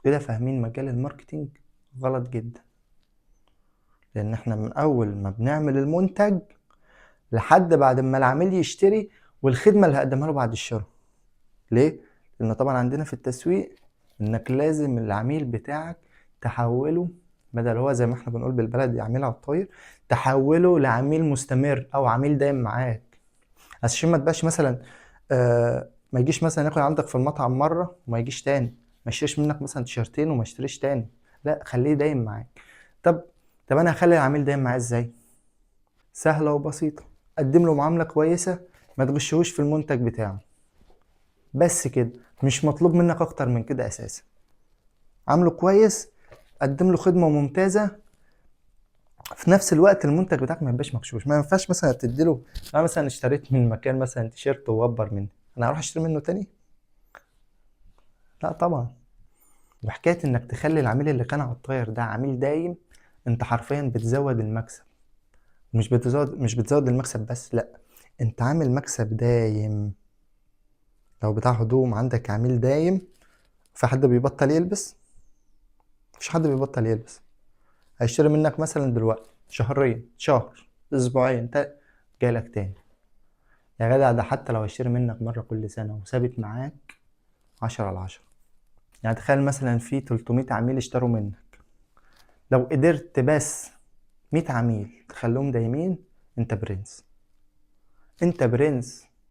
كده فاهمين مجال ال marketing غلط جدا، لان احنا من اول ما بنعمل المنتج لحد بعد ما العميل يشتري والخدمة اللي هقدمها له بعد الشراء. ليه؟ لان طبعا عندنا في التسويق انك لازم العميل بتاعك تحوله، بدل هو زي ما احنا بنقول بالبلدي عميل على الطاير، تحوله لعميل مستمر او عميل دايم معاك. عشان ما تبقاش مثلا ما يجيش مثلا ياكل عندك في المطعم مرة وما يجيش تاني، ما يشتريش منك مثلا تيشرتين وما يشتريش تاني، لا خليه دايم معاك. طب انا هخلي العميل دايم معايا ازاي؟ سهلة وبسيطه، قدم له معاملة كويسه، ما تغشهوش في المنتج بتاعه، بس كده. مش مطلوب منك اكتر من كده اساسا. عامله كويس، قدم له خدمة ممتازه، في نفس الوقت المنتج بتاعك ما يبقاش مغشوش. ما ينفعش مثلا تديله، انا مثلا اشتريت من مكان مثلا تيشيرت ووبر منه، انا هروح اشتري منه تاني؟ لا طبعا. وحكاية انك تخلي العميل اللي كان على الطاير ده عميل دايم، انت حرفيا بتزود المكسب. مش بتزود المكسب بس، لا، انت عامل مكسب دايم. لو بتاع هدوم عندك عميل دايم، في حد بيبطل يلبس؟ مفيش حد بيبطل يلبس. هيشتري منك مثلا دلوقتي شهرين، شهر، اسبوعين، جايلك تاني. يا جدع ده حتى لو هيشتري منك مرة كل سنة وثابت معاك 10 على 10. يعني تخيل مثلا في 300 عميل اشتروا منك، لو قدرت بس 100 عميل تخليهم دايمين، انت برنس، انت برنس.